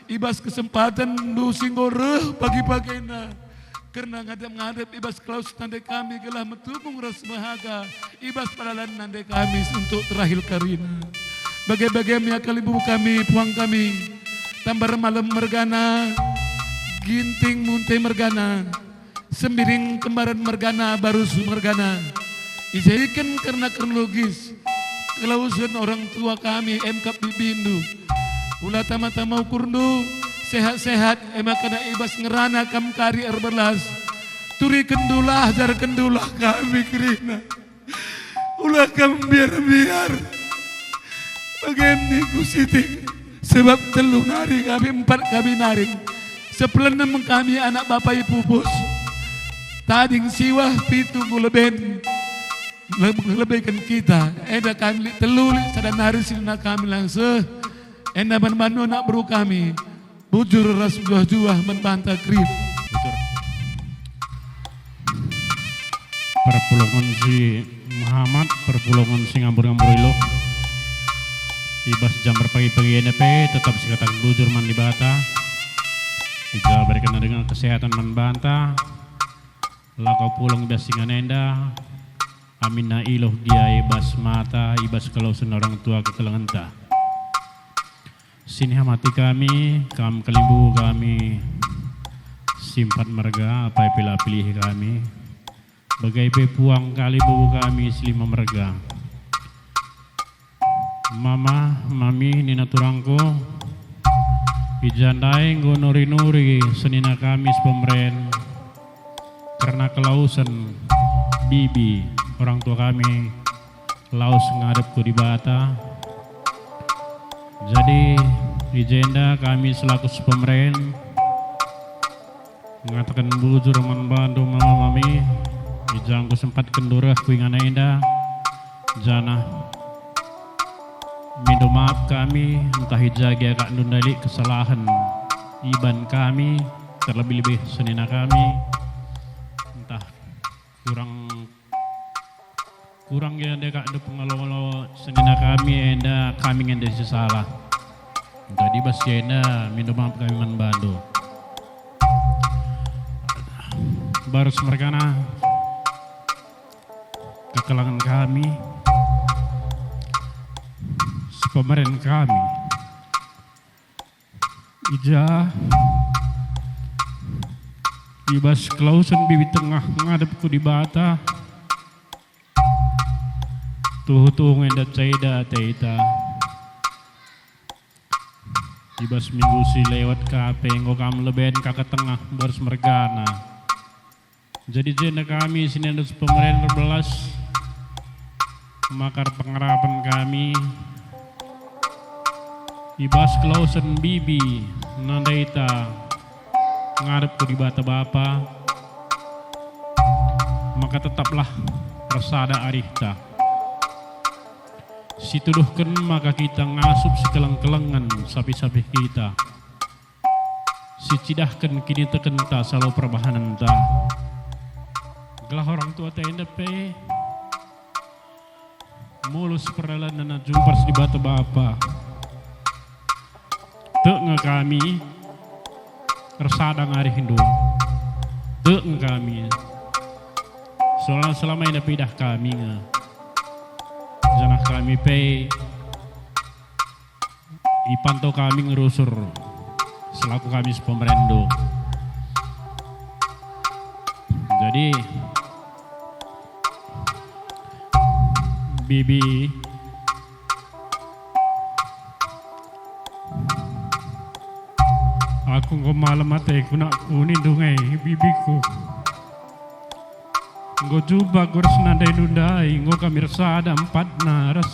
i bas kesempatenndu si enggo reh pagi-pagi enda. Kerna ngadep-ngadep i bas Klaus nande kami gelah metunggung ras mehaga i bas pelalan nande kami untuk terakhir karina. Bage-bage me ia kalimbubu kami, puang kami, Tambar Malem mergana, Ginting Munte mergana, Sembiring Kembaran mergana, Barus mergana. Ijadiken kerna kronologis, kelawesen orang tua kami, emkap bibindu. Ula tama-tama ukurndu, sehat-sehat, e maka da i bas ngerana kam kari erbelas. Turikendulah, ajarkendulah kami kerina. Ula kam mbiar-mbiar. Bage ningku sitik, sebab telu nari kami, empat kami nari. Sepelenem kami anak bapa ipupus. Tading siwah, pitu ku leben. Lebe-, lebeken kita. Enda kami lit telu, lit sada nari senina kami lang seh. Enda man banu anak beru kami. Bujur ras mejuah-juah man banta kerina. Bujur. Perpulungen si mehamat, perpulungen si ngambur-ngambur iluh. I bas jam erpagi-pagi enda pe tetap sikataken bujur man Dibata. I ja berikenNa denga kesehatan man banta. Lako pulang i bas ingan enda, aminna iluh gia i bas mata, i bas kelawesen orang tua kekelengenta. Si nihamati kami, kam kalimbubu kami, si empat merga, apai pe la pilih kami, bage pe puang kalimbubu kami si lima merga. Mama, Mami, nina turangku, i ja ndai enggo nuri-nuri senina kami sepemeren kerna kelawesen bibi orang tua kami lawes ngadep ku Dibata. Jadi, i jenda kami selaku sepemeren ngataken bujur man bandu, Mama, Mami, i ja enggo sempatken reh ku ingan enda, janah mindo maap kami, ntah i ja gia kak ndai lit kesalahen iban kami, terlebih-lebih senina kami, ntah kurang Kurang gia ndai kak ndu pengalo-ngalo senina kami enda, kami nge ndai si salah. Jadi bas si enda mindo maap kami man bandu. Barus mergana kekelengen kami, sepemeren kami. I ja, i bas kelawesen bibi tengah ngadep ku Dibata, tuhu-tuhu nge enda ceda ate ita. I bas minggu si lewat ka pe enggo kam leben ka ke tengah barus mergana. Jadi jenda kami senina sepemeren erbelas, maka erpengarapen kami i bas kelawesen bibi nandaita ngadep ku Dibata Bapa, maka tetaplah ersada arihta. Situduhken maka kita ngasup sikeleng-kelengen sapih-sapih kita. Sicidahken kinitekenta salo perbahanenta. Gelah orang tua enda pe mulus perdalanenna jumpa ras Dibata Bapa. Tek nge kami ersada ngarihndu. Tek nge kami. Soalna selama enda pe idah kami nge. Janah kami pe ipantau kami ngerusur selaku kami sepemerenndu. Jadi, Bibi, aku enggo malem ateku nakku nindu nge, bibiku. Enggo jumpa ku ras nandaindu ndai, enggo kami ersada empatna ras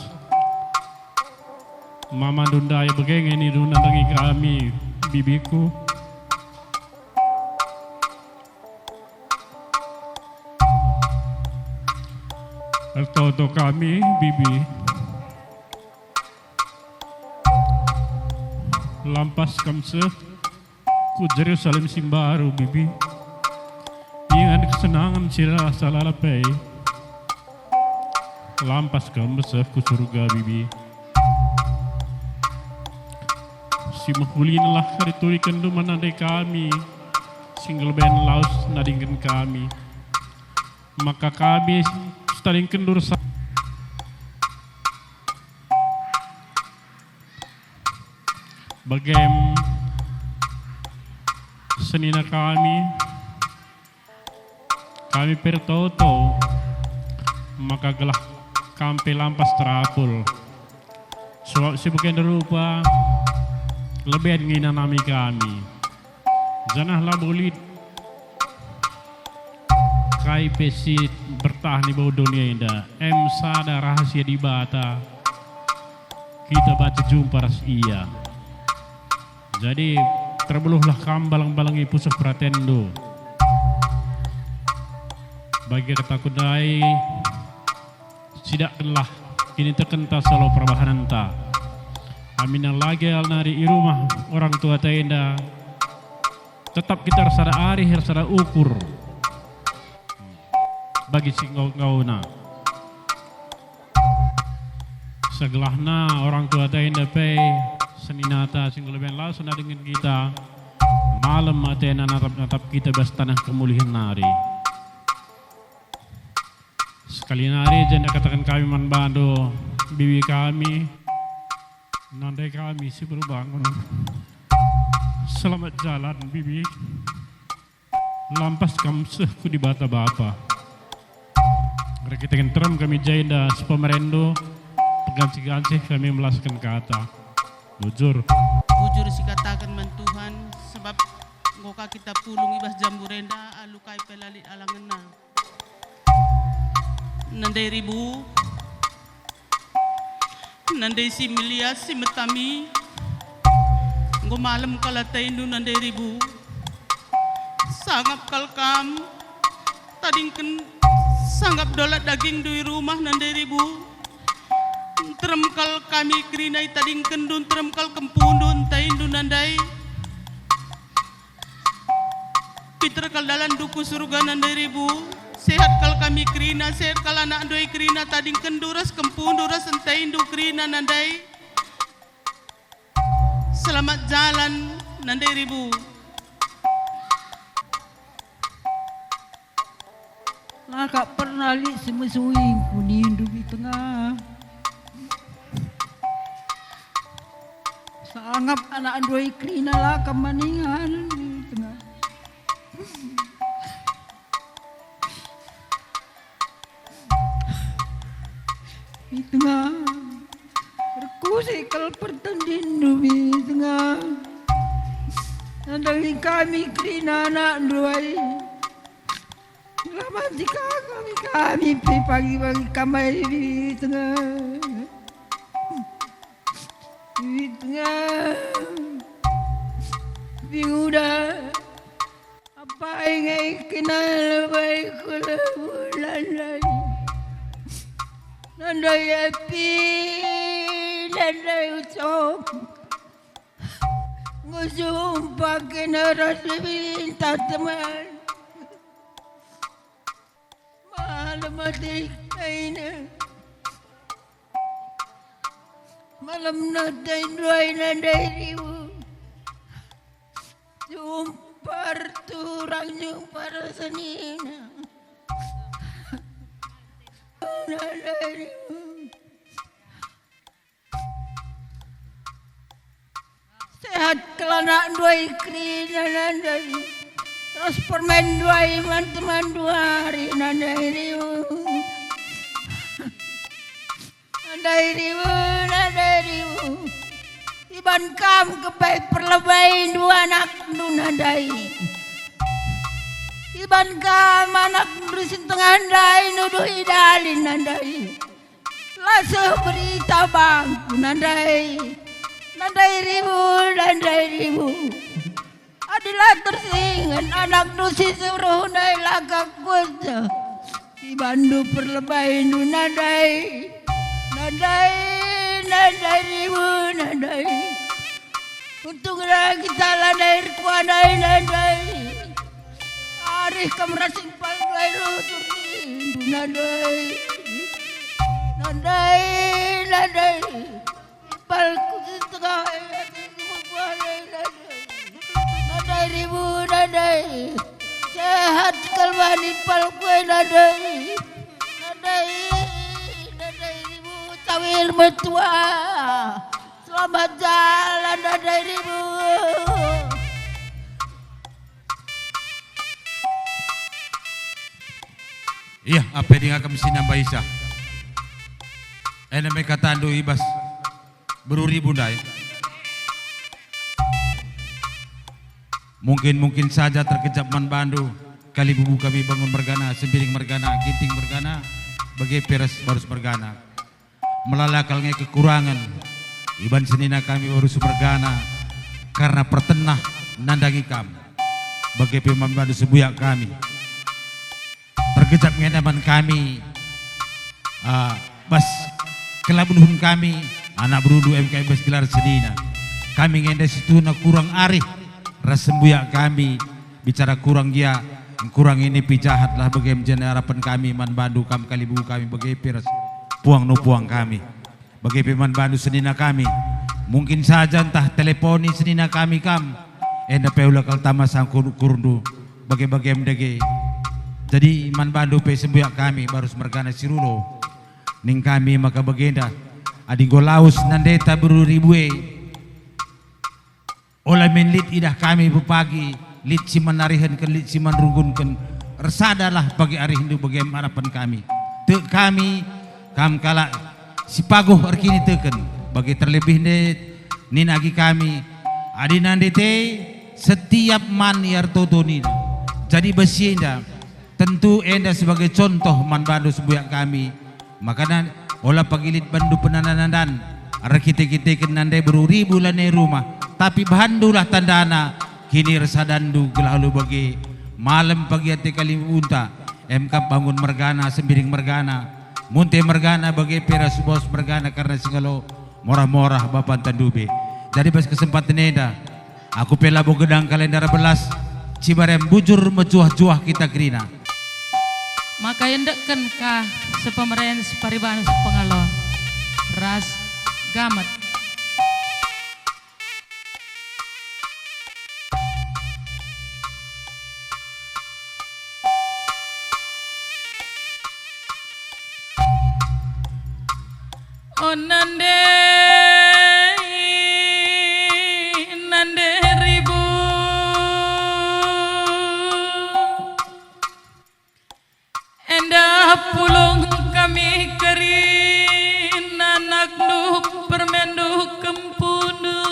mamandu ndai, bage nge nindu nandangi kami, bibiku. Ertoto kami, bibi. Lampas kam seh ku Jerusalem si mbaru, bibi. Ingan kesenangen si rasa lalap e. Lampas kam seh ku surga, bibi. Si mehulinalah kari turikenndu menandai kami, si nggeleben lawes nadingken kami. Maka kami sitadingkenndu ersa-, bagem senina kami, kami pe ertoto maka gelah kam pe lampas terapul. Sebab si bagenda rupa, Leben nge inanami kami, janah labo lit kai pe si bertahan i bas doni enda, em sada rahasia Dibata kita banci jumpa ras Ia. Jadi, terbeluhlah kam balang-balangi pusuh peratenndu. Bagi kataku ndai, sidakkenlah kinitekenta salo perbahanenta. Aminna lage nari i rumah orang tuata enda, tetap kita ersada arih, ersada ukur bagi si nggo-nggona. Segelahna orang tuata enda pe seninata si nggo leben la sena dingen kita, malem atena natap-natap kita bas taneh kemulihen nari. Sekali nari jenda kataken kami man bandu, bibi kami, nandai kami si berbangun. Selamat jalan, bibi. Lampas kam seh ku Dibata Bapa. Erkiteken terem kami jenda sepemerenndu, pegancih-gancih kami melasken kata. Bujur. Bujur sikataken man Tuhan, sebab enggo ka kita pulung i bas jambur enda alu kai pe la lit alangenna. Nandai ribu, nandai si melia si metami, enggo malem kal atendu nandai ribu. Sangap kal kam tadingken sangap dolat dagingndu i rumah nandai ribu. Nterem kal kami kerina itadingkenndu, nterem kal kempundu entaindu nandai. Pinter kal dalandu ku Surga nandai ribu. Sehat kal kami kerina, sehat kal anakndu e kerina, tadingkenndu ras kempundu ras entaindu kerina nandai. Selamat jalan nandai ribu. La kap pernah lit si mesui ku nindu i tengah. Sangap anakndu e kerina la kam maningan i tengah. I tengah. Erkusik kal pertendinndu i tengah. Nandangi kami kerina anakndu ai. La banci ka kami, kami pe pagi-pagi kam ai i tengah. I tengah. Binguda. Apai nge kena lebai ku lebuh nandai. Nandai api, nandai ucok. Ngusumpa kena ras lebinta teman. Malem ate kaina. Malem nata induai nandai ribu. Jumpar turang, jumpar senina. Nandai ribu. Sehat kal anakndu ai kerina nandai. Ras permainndu ai man temanndu ari nandai ribu. Nandai ribu, nandai ribu. Iban kam kepai perlebaindu anakndu nandai. Iban kam anakndu si tengah ndai nuduhi dalin nandai. La seh berita bangku nandai. Nandai ribu, nandai ribu. Adi la tersinget anakndu si suruh ndai la ka kueteh. Ibanndu perlebaindu nandai. Nandai, nandai ribu, nandai. Untung la kita la ndai erkuah ndai nandai. Arih kam ras impal ndai rusur nindu nandai. Nandai, nandai. Impalku si tengah e, nandai. Nandai ribu, nandai. Sehat kal man impalku e, nandai. Nandai, nandai ribu, tawir metua. Selamat jalan, Nandai Ribu. Iya, apai denga kami si nambahisa. Enda me katandu i bas beru ribu ndai. Mungkin-mungkin saja terkejap man bandu, kalibubu kami bangun mergana, sembiring mergana, ginting mergana, bage pe ras barus mergana. Melala kal nge kekurangen iban senina kami barus mergana, karna pertenah nandangi kam, bage pe man bandu sembuyak kami. Terkejap nge enda man kami, ah, bas kelabuhen kami, anak berundu M K M bas gelar senina. Kami nge enda situhuna kurang arih ras sembuyak kami, bicara kurang gia, kurang ini pi jahat lah bage me jenda arapen kami man bandu kam kalibubu kami bage pe ras puang nupuang kami. Bage pe man bandu senina kami. Mungkin saja ntah teleponi senina kami kam. Enda pe ula kal tama sangkur-kurndu. Bage-bage me dage. Jadi man bandu pe sembuyak kami barus mergana si Rulo. Ning kami maka bagenda. Adi enggo lawes nandeta beru Ribu e. Ola min lit idah kami pepagi, lit si menarihenken, lit si menrunggunken, ersadalah pagi arihndu bage me arapen kami. Tek kami, kam kalak si paguh erkiniteken, bage terlebih nde nina agi kami, adi nande te, setiap man ia ertoto nina. Jadi bas si enda, tentu enda sebagai contoh man bandu sembuyak kami, Makana ola pagi lit bandu penanda-nandan, erkite-kiteken nande beru Ribu lanai rumah, tapi bahandulah tandana, kini ersadandu gelah alu bage. Malem pagi ate kalibubunta, emkap bangun mergana, sembiring mergana, munte mergana, bage pe ras bos mergana, karna si ngalo morah-morah bapanta ndube. Jadi bas kesempaten enda, aku pe labo gedang kalender belas, Cibarem bujur mejuah-juah kita kerina. Maka iendekken ka sepemeren, separiban, sepengalon ras gamet. O nande, nande Ribu, enda pulung kami kerina anakndu, permenndu, kempundu.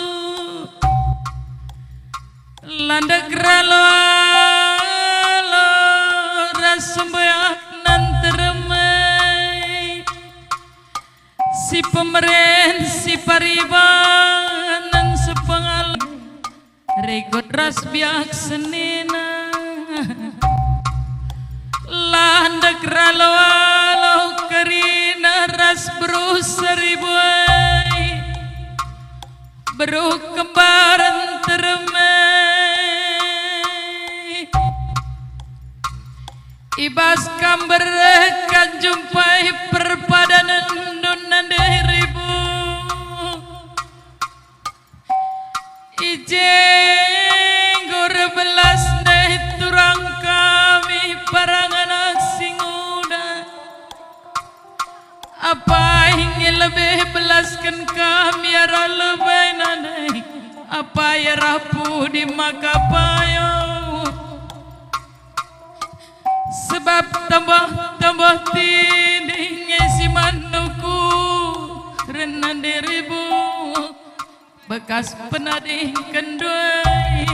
Landek ralo-alo ras sembuyak nan teremai, si pemeren, si paribanen, sepengal, rikut ras biak senina. Landek ralo-alo kerina ras beru Seribu e. Beru kembar nteremai, i bas kam bereh kan jumpai perpadanenndu nande Ribu. I je enggo erbelas ndai turang kami, parang anak si nguda. Apai nge lebe belasken kami arah lebe nande? Apai arah pudi maka payo? Sebab tambah-tambah tindih nge si man ukur nande Ribu. Bekas penadingken ndai.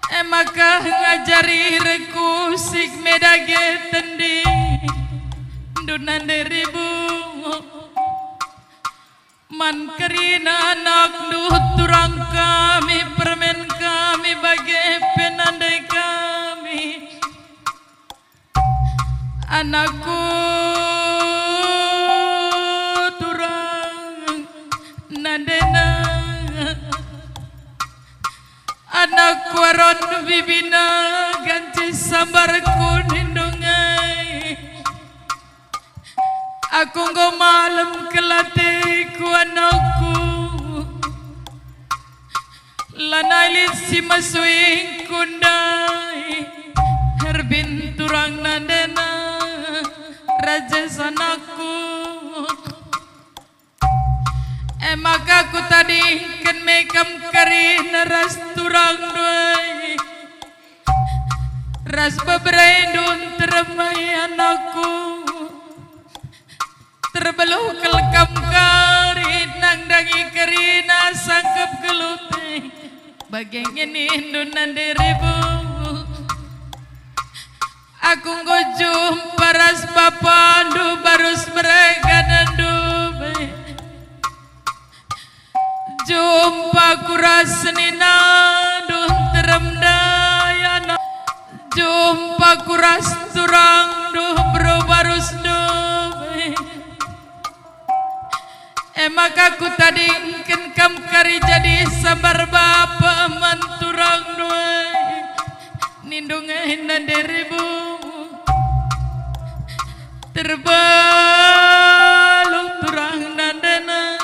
E maka ngajari rekusik me dage tendindu nande Ribu. Man kerina anakndu turang kami, permen kami, bage pe nande kami. Anakku turang nandena, anakku Aron bibina, ganci sambarku nindu ngai. Aku enggo malem kelateku anakku. Lanai lit si mesuingku ndai, erbin turang nandena, raja sanakku. E maka kutadingken me kam kerina ras turang ndai, ras beberendu nteremai anakku. Terbeluh kal kam kari nandangi kerina sangkep geluh e. Bage nge nindu nande ribu. Aku enggo jumpa ras bapandu Barus mereganandu. Jumpa ku ras seninandu nterem dayana. Jumpa ku ras turangndu beru Barusndu. E maka kutadingken kam kari jadi sambar bapa man turangndu e. Nindu nge nande ribu. Terbeluh turang nandena.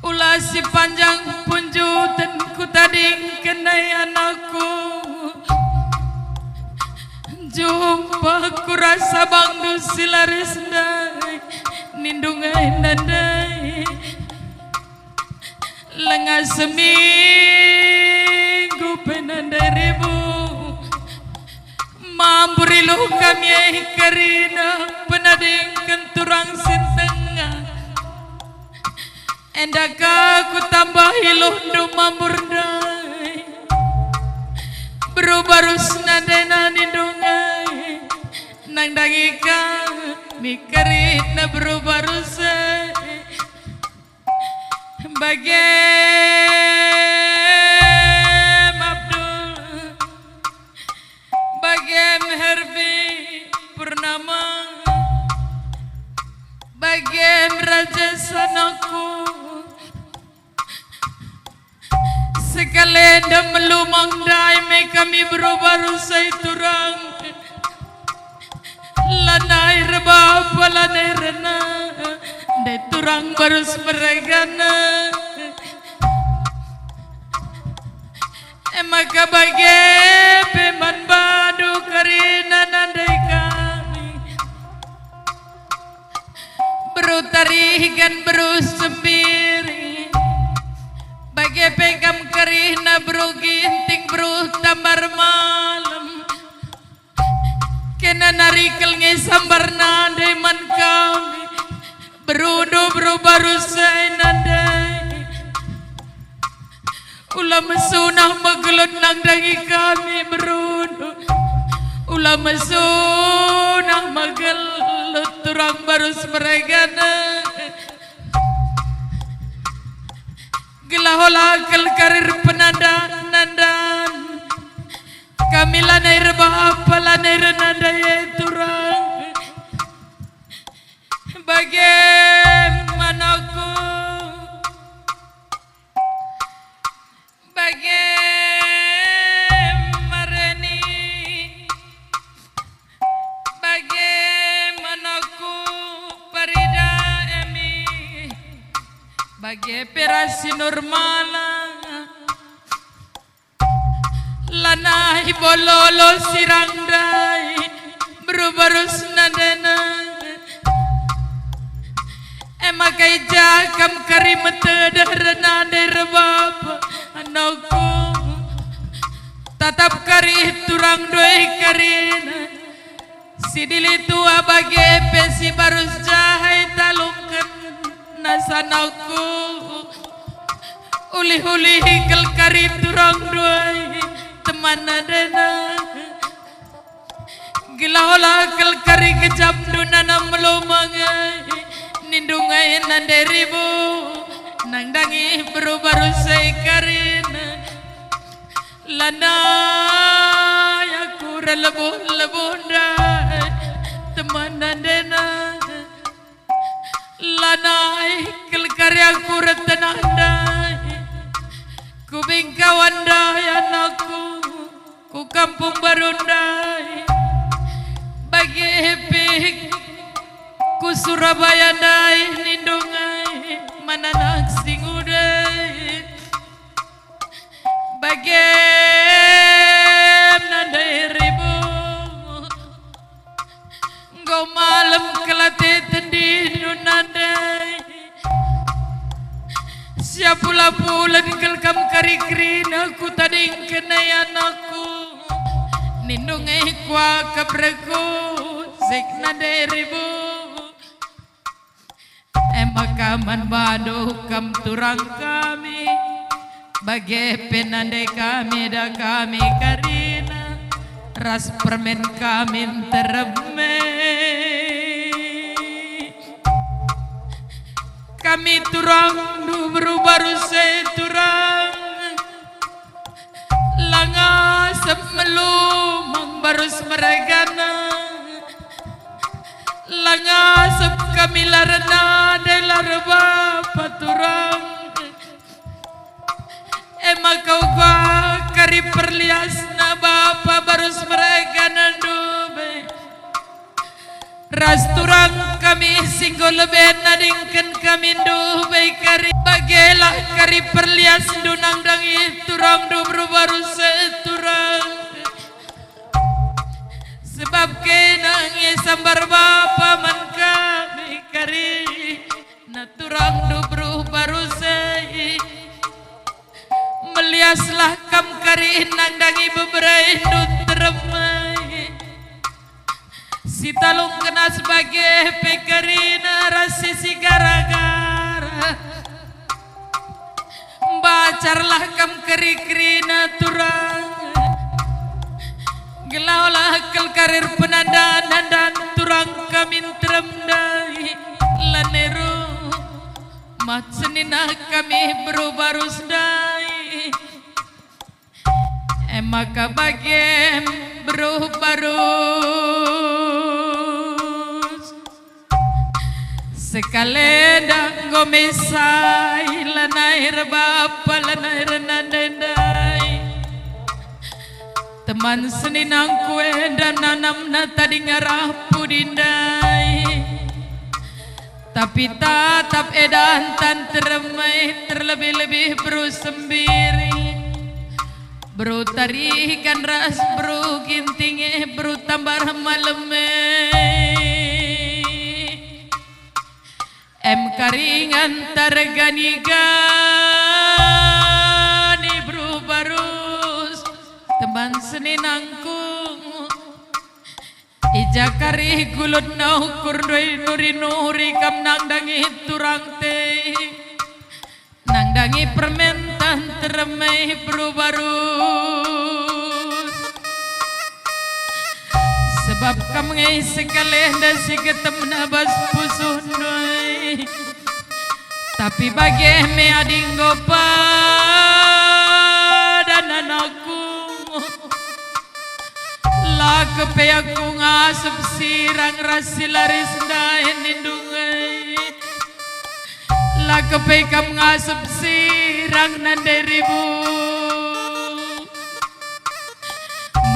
Ula si panjang punjuten kutadingken ai anakku. Jumpa ku ras abangndu si laris ndai, nindu nge nande. Langa seminggu pe nande ribu. Mambur iluh kami e kerina penadingken turang si tengah. Enda ka kutambah iluhndu mambur ndai. Beru Barus nandena nindu nge. Nandangi kami kerina beru Barus e. Bage Abdul. Bage Herbi Purnama, bage Raja sanakku. Sekalenda melumang ndai me kami beru Barus e turang. Lanai rebapa, lanai rena, ndai turang Barus meregana. E maka bage pe man bandu kerina nandai kami. Beru Tarigan, beru Sempiri, bage pe kam kerina beru Ginting, beru Tambar Malem. Kena nari kal nge sambar nandai man kami. Berundu beru Barus e nandai. Ula mesunah megelut nandangi kami berundu. Ula mesunah megelut turang Barus meregana. Gelah ola kal kari erpenandan-nandan. Kami lanai rebapa, lanai rena ndai e turang. Bage manakku, bage Mareni, bage manakku Parida Emi, bage pe ras si Nurmala. Lanai bololo sirang ndai, beru Barus nandena. E maka i ja kam kari metedeh rena ndai rebapa, anakku. Tatap kari turang ndai kerina. Si dili tua bage pe si Barus Jahai talungken na sanakku. Ulih-ulih kal kari turang ndai teman nandena. Gelah ola kal kari kejapndu nanam melumang ai, nindu nge nande ribu, nandangi beru Barus e kerina. Lanai aku erlebuh-lebuh ndai, teman nandena. Lanai kal kari aku ertenah ndai, ku Bingkawan ndai anakku, ku Kampung Baru ndai, bage pe ku Surabaya ndai nindu nge man anak si nguda. Bagem nandai ribu, enggo malem kal ate tendindu nandai. Siapula-pulen kal kam kari kerina kutadingken ai anakku. Nindu nge kuakap reku sik nandai ribu. E maka man bandu kam turang kami, Bage pe nande kami eda kami karina, ras permen kami nterem e. Kami turangndu beru Barus e turang, la ngasep melumang Barus mergana, la ngasep kami la ernande la erbapa turang. E maka uga kari perliasna bapa Barus mergana ndube. Ras turang kami si enggo lebe nadingken kami ndube kari, bagelah kari perliasndu nandangi turangndu beru Barus e turang. Sebab kena nge sambar bapa man kami kari. Na turangndu beru Barus e, meliaslah kam kari nandangi beberendu nterem e. Sitalungken as bage pe karina ras si sigara-gara. Mbacarlah kam keri-kerina turang, gelah ola kal karir penanda-nandan turang kami nterem ndai, lanai rumat senina kami beru Barus ndai. E maka bagem beru Barus. Sekalenda enggo mesai, lanai erbapa, lanai ernande ndai. Teman seninangku enda nanamna tading arah pudi ndai. Tapi tatap eda nterem e, terlebih-lebih beru Sembiring. Beru Tarigan ras beru Ginting e, beru Tambar Malem e. Em karingan targani-gani beru Barus, teman seninangku. I ja kari gulut na ukur ndai nuri-nuri kam nandangi turang te. Nandangi permen nterem e beru Barus. Sebab kam nge sekalenda si getemna bas pusuhndu e. Tapi bage me adi enggo padan anakku. La kepe aku ngasep sirang ras si laris ndahin nindu e. La kepe kam ngasep sirang nande ribu.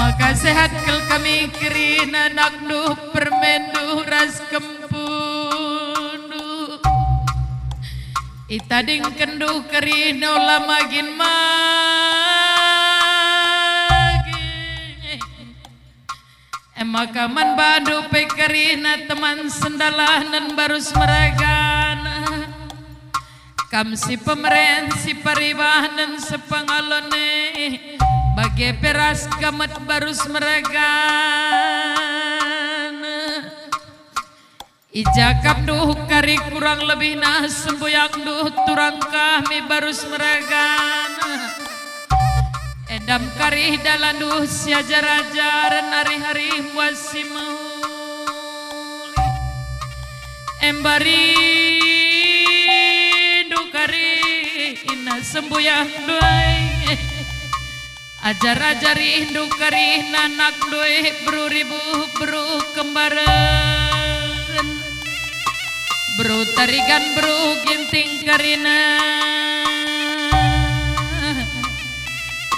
Maka sehat kal kami kerina anakndu, permenndu ras kempundu. Itadingkenndu kerina ola magin-magin. E maka man bandu pe kerina teman sendalanen Barus mergana. Kam si pemeren, si paribanen, sepengalon e, bage pe ras kam met Barus mergana. I ja kam ndu kari kurang lebihna sembuyakndu turang kami Barus mergana. Endam kari dalanndu si ajar-ajaren ari-ari mbuas si mehuli. Embarindu kari ina sembuyakndu ai. Ajar-ajarihndu kerina anakndu e beru ribu, beru kembaren, beru Tarigan, beru Ginting kerina.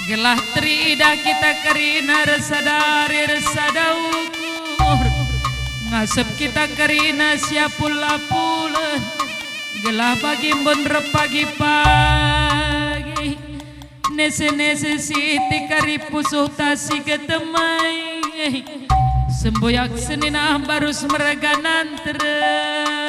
Gelah teridah kita kerina ersada ari ersada ukur. Ngasep kita kerina siapul-apulen. Gelah bagi mbun reh pagi-pagi. Nese-nese siti kari pusuhta si getem ai. Sembuyak senina Barus mergana nterem.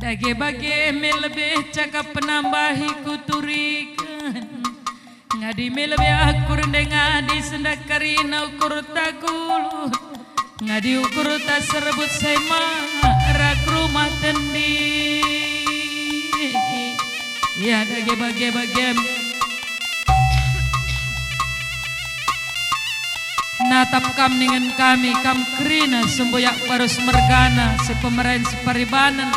Dage bage me lebe cakap penambahi kuturiken. Ngadi me lebe aku rende ngadi sendak kerina ukur ta gulut. Ngadi ukur ta serbut sema rak rumah tendi. Dage bage bagem. Natap kam ningen kami, kam kerina sembuyak parus mergana, sepemeren separibanen,